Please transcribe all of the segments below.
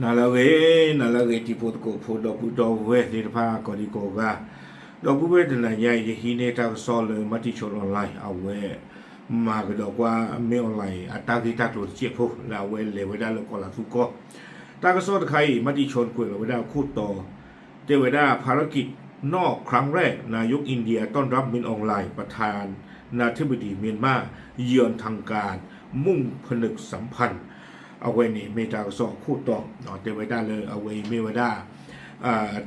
နၤလၢအဂ့ၤ, နၤလၢအဂ့ၤ တံၤဖိသကိးဖိ ဒီပုၢ်ဒီဝဲၢ်သ့ၣ်တဖၣ် ကိးဒံကိးဂၤ, ဒီပုၢ်ဝဲၢ်တနၤညါအံၤ ယဟံးန့ၢ်တၢ်ကစီၣ်လၢ မၤတံၣ်ဆိ online အဝဲ မၤကဒီးကွၢ် မင်းအောင်လှိုင် အတၢ်ဂ့ၢ်တၢ်ကျိၤတစဲးဖိ လၢအဝဲလဲၤဝဲဒၣ်လၢကီၢ်လၤသူကီၢ်, တၢ်ကစီၣ်တခါအံၤ မၤတံၣ်ဆိကွဲးလီၤဝဲဒၣ်အခိၣ်တီ တဲဝဲဒၣ် ภารกิจนอกครั้งแรก นายกอินเดียต้อนรับมินอองหลาย ประธานาธิบดีเมียนมา เยือนทางการ มุ่งผนึกสัมพันธ์ အဝဲန့ၣ်မ့ၢ်တၢ်ကစီၣ်အခိၣ်တီ တဲဝဲဒၣ်လၢအဝဲအံၤမ့ၢ်ဝဲဒၣ်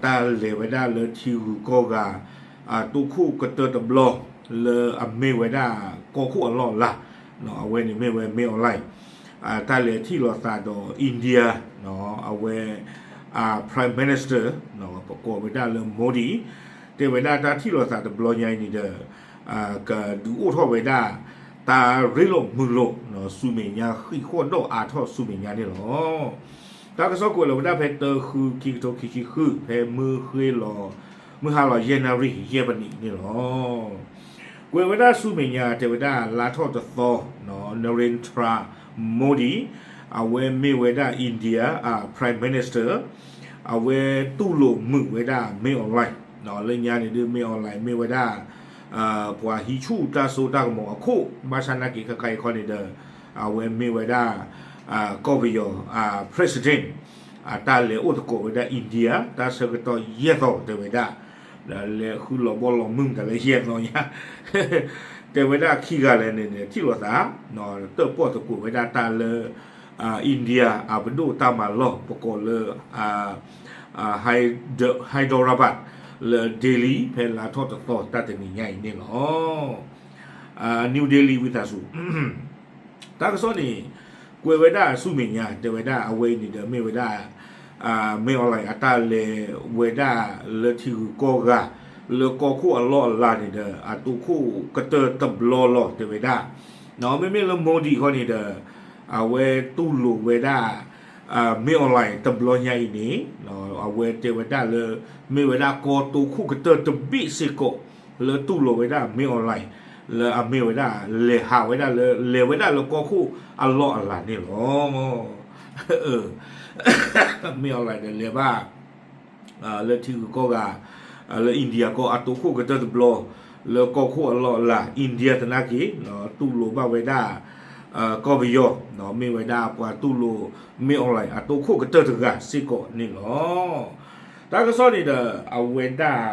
တၢ်လဲၤဝဲဒၣ်လၢထံဂုၤကီၢ်ဂၤ တိခိၣ်ကတၢၢ်တဘျီ လၢအမ့ၢ်ဝဲဒၣ်ကီၢ်ခိၣ်အလီၢ်အလၤ, အဝဲန့ၣ်မ့ၢ်ဝဲ မင်းအောင်လှိုင် တၢ်လဲၤထံၣ်လိာ်သးဒီး India အဝဲ Prime Minister ပကိးဝဲဒၣ်လၢ Modi တဲဝဲဒၣ်တၢ်ထံၣ်လိာ်သးတဘျီညါအံၤန့ၣ်ဒီး ကဒုးအိၣ်ထီၣ်ဝဲဒၣ် တၢ်ရ့လိာ်မုာ်လိာ် ဆူမဲာ်ညါ ဃံးဃီၣ်ဒီးအါထီၣ်ဆူမဲာ်ညါန့ၣ်လီၤ. တၢ်ကစီၣ်ကွဲးလီၤဝဲဒၣ်ဖဲ တၢ ဃု ခံကထိခံဆံဃု ဖဲမုၢ်ဃ့လီၤ မုၢ်ဟါလီၤယဲၢ်နၣ်ရံၣ် ယဲၢ်မံးနံးန့ၣ်လီၤ. ကွဲးဝဲဒၣ်ဆူမဲာ်ညါ တဲဝဲဒၣ် လါထီၣ်တသီ Narendra Modi အဝဲမ့ၢ်ဝဲဒၣ် India Prime Minister အဝဲတူၢ်လိာ်မုာ်ဝဲဒၣ် မင်းအောင်လှိုင် လၢညါန့ၣ်ဒုး မင်းအောင်လှိုင် မ့ၢ်ဝဲဒၣ် ပှၤဟံးဆူၣ်တၢ်စိတၢ်ကမီၤအခိၣ် ဘၣ်ဆၣ်နာ်က့ၤခဲခါအံၤခီန့ၣ်ဒီး အဝဲမ့ၢ်ဝဲဒၣ် ကီၢ်ပယီၤ president အတၢ်လဲၤအိၣ်သကိးဝဲဒၣ် India တၢ်ဆၢကတီၢ်ယဲၢ်သီ တဲဝဲဒၣ် ဒီးလဲၤဃုလီၤဘီလီၤမုၢ်မတၤလၢယဲၢ်သီညါ တဲဝဲဒၣ်ခံဂၤလဲၣ်န့ၣ်န့ၣ် ထံၣ်လိာ်သး တၢၣ်ပီၣ်သကိးဝဲဒၣ်တၢ်လၢ India အပဒိၣ်တၢ်မၤလီၢ် ပကိးလၢ Hyderabad လၢ Delhi ဖဲလါထီၣ်တသီတၢ်တနံၤညါအံၤန့ၣ်လီၤ. New Delhi ဝံသးစူၤ တၢ်ကစီၣ်န့ၣ် ကွဲးဝဲဒၣ်ဆူမဲာ်ညါ တဲဝဲဒၣ်အဝဲအံၤန့ၣ်ဒီး မ့ၢ်ဝဲဒၣ် မင်းအောင်လှိုင် အတၢ်လဲၤဝဲဒၣ်လၢထံဂုၤကီၢ်ဂၤ လၢကီၢ်ခိၣ်အလီၢ်အလၤန့ၣ်ဒီး အတိခိၣ်ကတၢၢ်တဘျီလီၤ တဲဝဲဒၣ် မ့မ့ၢ်လၢ Modi ခီန့ၣ်ဒီး အဝဲတူၢ်လိာ်ဝဲဒၣ် မင်းအောင်လှိုင် တဘျီညါအံၤန့ၣ် အဝဲတဲဝဲဒၣ်လၢ မ့ၢ်ဝဲဒၣ်ကီၢ်တိခိၣ်ကတၢၢ်တဘ့ၣ်စ့ၢ်ကီး လၢတူၢ်လိာ်ဝဲဒၣ် မင်းအောင်လှိုင် လၢအမ့ၢ်ဝဲဒၣ် လဲၤဟးဝဲဒၣ်လၢ လဲၤဝဲဒၣ်လၢကီၢ်ခိၣ်အလီၢ်အလၤန့ၣ်လီၤ. မင်းအောင်လှိုင် ဒီးလဲၤဘၣ် လၢထံဂုၤကီၢ်ဂၤ လၢ India ကီၢ်အတိခိၣ်ကတၢၢ်တဘျီ လၢကီၢ်ခိၣ်အလီၢ်အလၤ India သနာ်က့ တူၢ်လိာ်ဘၣ်ဝဲဒၣ် ကီၢ်ပယီၤ မ့ၢ်ဝဲဒၣ်ပှၤတူၢ်လိာ် မင်းအောင်လှိုင် အတိခိၣ်ကတၢၢ်တဂၤစ့ၢ်ကီးန့ၣ်လီၤ. တၢ်ကစီၣ်န့ၣ်ဒီး အဝဲဒၣ်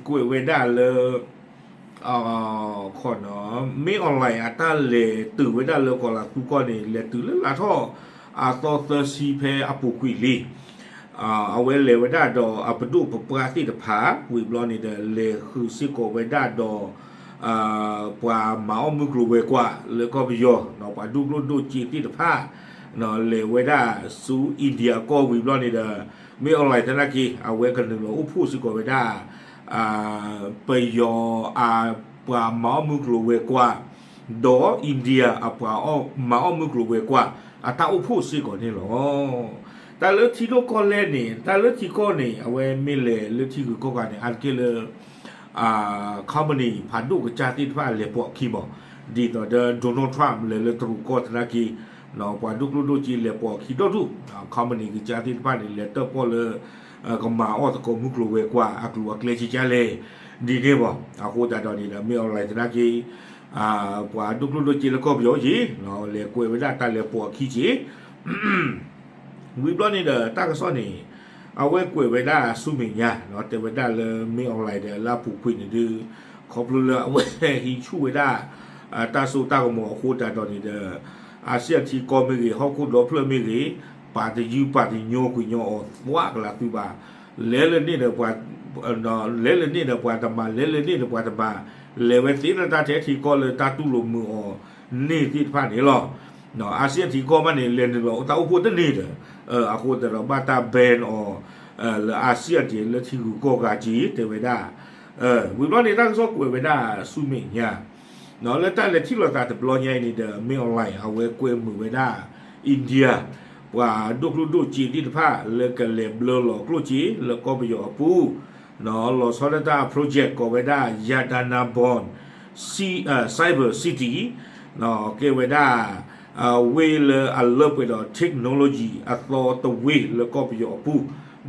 ကွဲးဝဲဒၣ်လၢ မင်းအောင်လှိုင် အတၢ်လဲၤတုၤဝဲဒၣ်လၢကီၢ်လၤသူကီၢ်န့ၣ် လဲၤတုၤလၢလါထီၣ်အသီသၢဆံဖဲအပူၤကွံာ်လံ အဝဲလဲၤဝဲဒၣ်ဒီးအပဒိၣ်ပပှၢ်သ့ၣ်တဖၣ် ဝံၤဘျီန့ၣ်ဒီး လဲၤဃုာ်စ့ၢ်ကီးဝဲဒၣ်ဒီး ပှၤမၤအီၣ်မုၢ်ကျိၤဝဲၤကွာ်လၢကီၢ်ပယီၤ ပှၤဒူၣ်ကျိၣ်ဒိၣ်စ့သ့ၣ်တဖၣ် လဲၤဝဲဒၣ်ဆူ India ကီၢ်ဝံၤဘျီန့ၣ်ဒီး မင်းအောင်လှိုင် သနာ်က့ အဝဲကနုာ်လီၤအိၣ်ဖှိၣ်စ့ၢ်ကီးဝဲဒၣ် ပယီၤအပှၤမၤအီၣ်မုၢ်ကျိၤဝဲၤကွာ် ဒီး India အပှၤမၤအီၣ်မုၢ်ကျိၤဝဲၤကွာ် အတၢ်အိၣ်ဖှိၣ်စ့ၢ်ကီးန့ၣ်လီၤ. တၢ်လၢထံဒိၣ်ကီၢ်လဲၢ်န့ၣ် တၢ်လၢထံကီၢ်န့ၣ် အဝဲမ့ၢ်လဲၤလၢထံဂုၤကီၢ်ဂၤန့ၣ် အါတက့ၢ်လၢ company ဖးဒိၣ်ကစၢ်သ့ၣ်တဖၣ်လဲၤပိာ်အခံမး, ဒ်သိးဒီး Donald Trump လဲၤလၢတရူးကီၢ်သနာ်က့ ပှၤဒူၣ်ကျိၣ်ဒိၣ်စ့လဲၤပိာ်အခံဒီဒူၣ်, company ကစၢ်သ့ၣ်တဖၣ်န့ၣ် လဲၤတၢၣ်ပီၣ်လၢ ကမၤအီၣ်သကိးမုၢ်ကျိၤဝဲၤကွာ်အကျိၤအကျဲကကလဲၣ်, ဒ်န့ၣ်မး, အဃိသတးဒီးန့ၣ်ဒီး မင်းအောင်လှိုင် သနာ်က့ ပှၤဒူၣ်ကျိၣ်ဒိၣ်စ့လၢကီၢ်ပယီၤက့ၤ လဲၤကွဲးဝဲဒၣ်တၢ်လဲၤပိာ်အခံက့ၤ ဝံၤဘျီန့ၣ်ဒီး တၢ်ကစီၣ်န့ၣ် အဝဲကွဲးဝဲဒၣ်ဆူမဲာ်ညါ တဲဝဲဒၣ်လၢ မင်းအောင်လှိုင် ဒီးလၢအပူၤကွံာ်န့ၣ်ဒုး ခီဖျိလၢအဝဲဟံးဆူၣ်ဝဲဒၣ် တၢ်စိတၢ်ကမီၤအဃိသတးဒီးန့ၣ်ဒီး အါစံၣ်အထံကီၢ်မ့ၢ်ဂ့ၤ ဟီၣ်ခိၣ်ဒီဖျၢၣ်မ့ၢ်ဂ့ၤ ပာ်တယုၢ်ပာ်တညီကွံာ်ညီအီၤ သွးကလးသုဘၣ်, လဲၤလၢန့ၣ်ဒီးပှၤ လဲၤလၢန့ၣ်ဒီးပှၤတမၤ လဲၤလၢန့ၣ်ဒီးပှၤတမၤ, လဲၤဝဲသ့လၢတၢ်ထဲထံကီၢ်လၢတၢ်တူၢ်လိာ်မုာ်အီၤန့ၣ်သ့ၣ်တဖၣ်န့ၣ်လီၤ. အါစံၣ်အထံကီၢ်မးန့ၣ် လဲၤနုာ်လီၤတၢ်အိၣ်ဖှိၣ်တန့ၢ်ဒီး အဃိသတးဒီးဘၣ်တၢ် ban အီၤ လၢအါစံၣ်အထံလၢထံဂုၤကီၢ်ဂၤက့ၤ တဲဝဲဒၣ် ဝံၤဘျီန့ၣ် တၢ်ကစီၣ်ကွဲးဝဲဒၣ်ဆူမဲာ်ညါ လၢတၢ်လဲၤထံၣ်လိာ်သးတဘျီညါအံၤန့ၣ်ဒီး မင်းအောင်လှိုင် အဝဲကွဲမုာ်ဝဲဒၣ် India ပှၤဒူၣ်ကျိၣ်ဒိၣ်စ့သ့ၣ်တဖၣ် လၢကလဲၤဘျၢလီၤကျိၣ်စ့လၢကီၢ်ပယီၤအပူၤ လီၤဆီဒၣ်တၢ် project ကိးဝဲဒၣ် Yatanabaon Cyber City ကဲဝဲဒၣ် ဝ့ၢ်လၢအလၢပှဲၤဒီး technology အသီတဝ့ၢ်လၢကီၢ်ပယီၤအပူ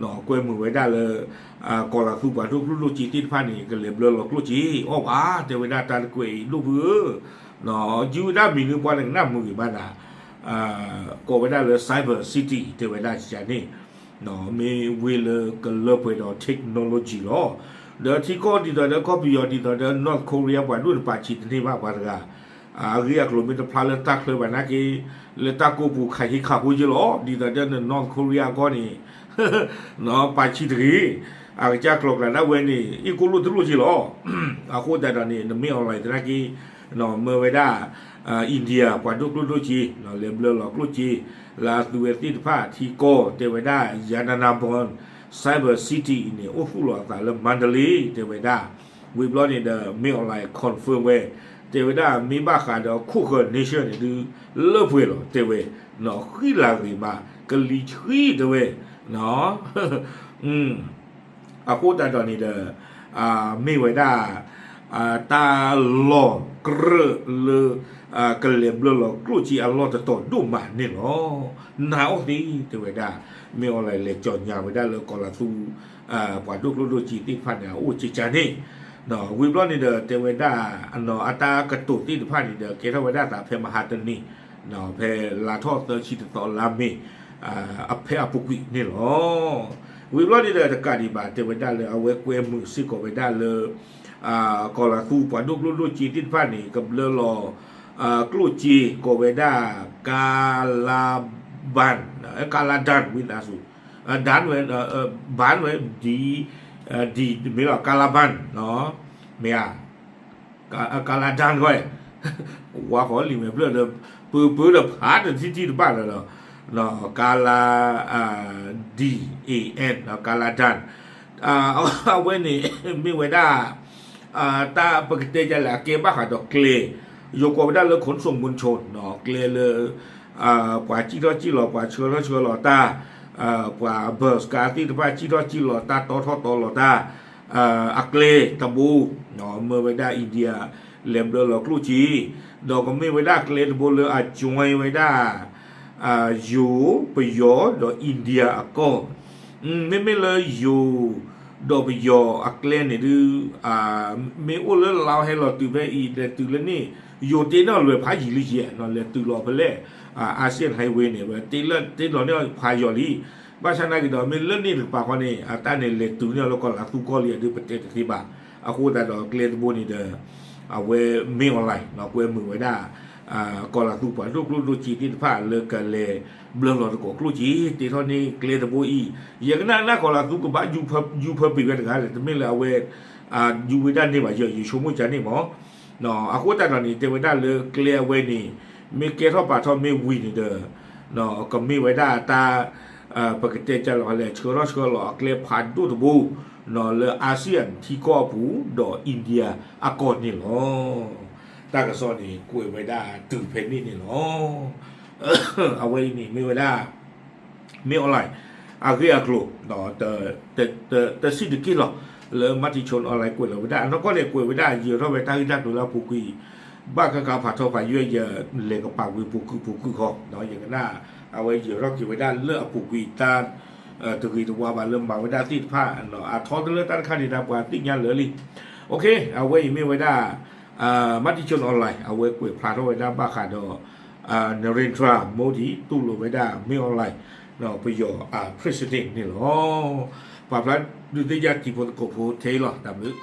ၤ, ကွဲမုာ်ဝဲဒၣ်လၢ ကီၤလၤသူပှၤဒိၣ်ကျိၣ်ဒိၣ်စ့သ့ၣ်တဖၣ်န့ၣ် ကလဲၤဘျၢလီၤကျိၣ်စ့အီၣ်ဘၣ် တဲဝဲဒၣ်တၢ်တကွဲးအံၤဒိၣ်ဖုဧၢ, ယုၢ်ဝဲဒၣ်မံၤလၢပှၤန့ၣ်ကနၣ်မုာ်ဂ့ၤဘၣ်နၤ, ကိးဝဲဒၣ်လၢ Cyber City တဲဝဲဒၣ်န့ၣ် မ့ၢ်ဝ့ၢ်လၢကလၢပှဲၤဒီး technology လီၤ. ဒီးထံကီၢ်ဒ်သိးဒီးကီၢ်ပယီၤဒ်သိးဒီး North Korea ပှၤဒိၣ်တပာ်ဆံးတန့ၢ်ဘၣ်ပှၤတဂၤ, အဂ့ၢ်အကျိၤမ့ၢ်တဖျါလၢတၢ်ချၢဘၣ်နာ်က့, လၢတၢ်ကိးပူၤခးဟ့ခးဖိက့လီၤ, ဒ်သိးဒီး North Korea အဂီၢ်န့ၣ် ပာ်ဆံးတဂ့ၤ, အကစၢ်ကျိၤကျဲဒၣ်ဝဲန့ၣ် အ့ၣ်ကိၣ်လိၣ်တလိၣ်က့လီၤ. အဃိသတးဒီးန့ၣ် နမ့ၢ် online သနာ်က့ မၢဝဲဒၣ် India ပှၤဒိၣ်ကျိၣ်ဒိၣ်စ့ လဲၤဘျၢလီၤကျိၣ်စ့ လၢအသုဝဲသ့ၣ်တဖၣ်ထံကီၢ် တဲဝဲဒၣ် Yadanabon Cyber City အံၤန့ၣ် အိၣ်သူၣ်လီၤအသးလၢ Mandalay တဲဝဲဒၣ်, ဝံၤဘျီန့ၣ်ဒီး မ့ၢ် online confirm ဝဲ, တဲဝဲဒၣ်မ့ၢ်ဘၣ်ဃးဒီးခိၣ်ဃၢၤ nation န့ၣ်ဒုး လၢပှဲၤလီၤ တဲဝဲ, ဃံလၤဂ့ၤမး ကလံၤဆှံတဲဝဲ အဃိသတးဒီးန့ၣ်ဒီး မ့ၢ်ဝဲဒၣ် တၢ်လီၢ်ကြၢးလၢ ကလဲၤဘျၢလီၤကျိၣ်စ့အလီၢ်တတီၤဒိၣ်မးန့ၣ်လီၤ. နာ်အီၤသ့ တဲဝဲဒၣ် မ့ၢ် online လဲၤကၠီၣ်ညါဝဲဒၣ်လၢကီၤလၤသူ ပှၤဒိၣ်ကျိၣ်ဒိၣ်စ့သ့ၣ်တဖၣ်န့ၣ် အအိၣ်ကကါန့ၣ်, ဝံၤဘျီန့ၣ်ဒီး တဲဝဲဒၣ် အတၢ်ကတိၤသ့ၣ်တဖၣ်န့ၣ်ဒီး ကဲထီၣ်ဝဲဒၣ်သးဖဲမဟါတနံၤ ဖဲလါထီၣ်သၢဆံတသီလါမ့ၤ ဖဲအပူၤကွံာ်န့ၣ်လီၤ. ဝံၤဘျီန့ၣ်ဒီးတကးဒံးဘၣ် တဲဝဲဒၣ်လၢအဝဲကွဲမုာ်စ့ၢ်ကီးဝဲဒၣ်လၢ ကီၤလၤသူပှၤဒိၣ်ကျိၣ်ဒိၣ်စ့သ့ၣ်တဖၣ်န့ၣ် ကဘျၢလီၤ ကျိၣ်စ့ကိးဝဲဒၣ် ကါလါဘၣ် ကါလါဒၣ်ဝံသးစူၤ ဒၣ်ဝဲ ဘၣ်ဝဲ ဒ် ဒ်မ့ၢ်လီၤ ကါလါဘၣ် မ့ၢ်ဧါ ကါလါဒၣ်ဂီၢ် ဝါဃီလံာ်မဲာ်ဖျၢၣ်ဒီး ပၢပၢဒီးဖးတထံၣ်ထံၣ်တဘၣ်လၢၤလီၤ ကါလါ D A N ကါလါဒၣ် အဝဲန့ၣ် မ့ၢ်ဝဲဒၣ် တၢ်ပကတဲဒ်လဲၣ် အကဲဘၣ်ဃးဒီးကျဲ ယိၤကိးဝဲဒၣ်လၢ ခူၣ်စိၣ်မုၢ်ဆိၣ် ကျဲလၢ ပှၤစံၣ်ထီၣ်စံၣ်လီၤ ပှၤဆှၢထီၣ်ဆှၢလီၤတၢ် ပှၤ bus ကါသ့ၣ်တဖၣ် စံၣ်ထီၣ်စံၣ်လီၤတၢ် တီထီၣ်တီလီၤတၢ် အကျဲတဘိ မ့ၢ်ဝဲဒၣ် India လဲၤဘျၢလီၤကျိၣ်စ့ ဒီးကမ့ၢ်ဝဲဒၣ်ကျဲတဘိလၢအ join ဝဲဒၣ် ယိၤ ပယီၤဒီး India အကီၢ် မ့မ့ၢ်လၢယိၤ ဒီးပယီၤအကျဲန့ၣ်ဒုး မ့ၢ်အိၣ်လၢလါဟဲလီၤတုၤဖဲအံၤ လဲၤတုၤလၢန့ၣ် ယိၤတ့ထီၣ်လွဲၢ်ဖးယံာ်လံယဲၢ် လဲၤတုၤလီၤဖဲလဲၣ် Asian Highway န့ၣ် ဝဲတ့ထီၣ်လွဲၢ်ဖးယံာ်လံ ဘၣ်ဆၣ်နာ်က့ဒီး မ့ၢ်လၢန့ၣ်တကပၤဃီန့ၣ် အတၢ်န့ၣ်လဲၤတုၤန့ၢ်လၢကီၤလၤသူကီၢ်လံအဒုး ပတဲတသ့ဘၣ် အဃိသတးဒီးကျဲတဘိန့ၣ်ဒီး အဝဲမ့ၢ် online ကွဲမုာ်ဝဲဒၣ် ကီၤလၤသူပှၤဒိၣ်ကျိၣ်ဒိၣ်စ့သ့ၣ်တဖၣ်လၢကလဲၤဘျၢလီၤသကိးကျိၣ်စ့ တ့ထီၣ်န့ၢ်ကျဲတဘိအံၤ ယကနၣ်နၢ်ကီၤလၤသူကဘၣ် ယူၤဖၢပ့ၤဝဲတဂၤလဲၣ် တမ့ၢ်လၢအဝဲ ယူၤဝဲဒၣ်န့ၢ်ဘၣ် ယဆိကမိၣ်ကန့ၣ်မး အဃိသတးဒီးန့ၣ် တဲဝဲဒၣ်လၢကျဲအဝဲန့ၣ် မ့ၢ်ကဲထီၣ်ပာ်ထီၣ်မ့ၢ်ဝံၤန့ၣ်ဒီး ကမ့ၢ်ဝဲဒၣ်တၢ် ပကတဲကလဲၣ် ဆှၢထီၣ်ဆှၢလီၤအကျဲဖးဒိၣ်တဘိ လၢ Asian ထံကီၢ်အပူၤ ဒီး India အကီၢ်န့ၣ်လီၤ. တၢ်ကစီၣ်န့ၣ် ကွဲးဝဲဒၣ်တုၤဖဲန့ၣ်န့ၣ်လီၤ. အဝဲအံၤန့ၣ် မ့ၢ်ဝဲဒၣ် မ့ၢ် online အဂ့ၢ်အကျိၤ တဆံးတက့ၢ်လီၤ လၢ Matichon online ကွဲးလီၤဝဲဒၣ် အနီၢ်ကီၢ်န့ၣ် ကွဲးဝဲဒၣ် ယၢၤထီၣ်ဝဲတၢ်ဂ့ၢ်တၢ်ကျိၤလၢအပူၤကွံာ် ဘၣ်ဃးဃးဖးထီဖးယွဲၢ် ယလဲၤကပာ်ဝံၤပူၤကွံာ်ပူၤကွံာ်ဃီ ယကနၣ် အဝဲယၢၤထီၣ်က့ၤဝဲဒၣ်လၢအပူၤကွံာ်တၢ် တဂ့ၤတဝါဘၣ်လၢမၤဝဲဒၣ်သ့ၣ်တဖၣ် အထီတလၢတၢ်တခါန့ၣ် တၢ်ပှၤသ့ၣ်ညါလၢာ်လံ အဝဲအံၤမ့ၢ်ဝဲဒၣ် Matichon online အဝဲကွဲးဖျါထီၣ်ဝဲဒၣ်ဘၣ်ဃးဒီး Narendra Modi တူၢ်လိာ်ဝဲဒၣ် မ့ၢ် online ပယီၤ president န့ၣ်လီၤ. ပာ်ဖျါဒုးသ့ၣ်ညါတံၤဖိသကိးဖိထဲအံၤလီၤ တၢ်ဘျုး